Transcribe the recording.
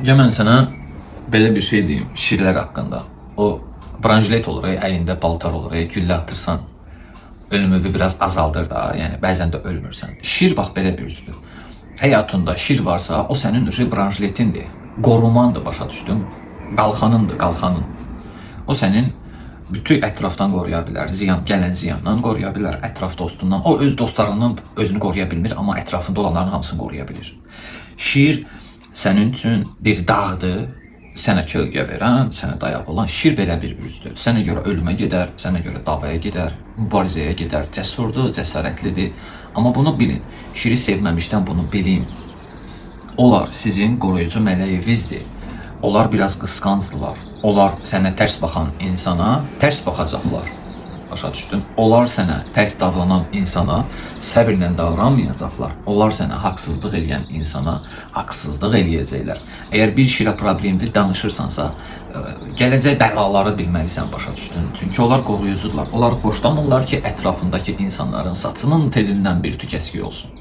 Ya mən sənə belə bir şey deyim şirlər haqqında. O branjilet olur, əlində paltar olur, güllə atırsan, ölümünü biraz azaldır da, yəni bəzən də ölmürsən. Şir bax belə bir üzvdür. Həyatında şir varsa, o sənin uje branjiletindir, qorumandır, başa düşdün? Qalxanındır, qalxanın. O sənin bütün ətrafdan qoruya bilər, ziyan gələn ziyandan qoruya bilər, ətraf dostundan. O öz dostlarından özünü qoruya bilmir, amma ətrafında olanların hamısını qoruya bilir. Şir sənin üçün bir dağdır, sənə kölgə verən, sənə dayaq olan şir belə bir üzdür. Sənə görə ölümə gedər, sənə görə davaya gedər, mübarizəyə gedər, cəsurdur, cəsarətlidir. Amma bunu bilin, şiri sevməmişdən bunu bilin. Onlar sizin qoruyucu mələyinizdir. Onlar biraz qısqancdırlar. Onlar sənə tərs baxan insana tərs baxacaqlar. Başa düşdün? Onlar sənə tərs davranan insana səbirlə davranmayacaqlar. Onlar sənə haqsızlıq eləyən insana haqsızlıq eləyəcəklər. Əgər bir şirə problemli danışırsansa, gələcək bəlaları bilməlisən, başa düşdün? Çünki onlar qoruyucudurlar. Onlar xoşlamırlar ki, ətrafındakı insanların saçının telindən bir tük əskik olsun.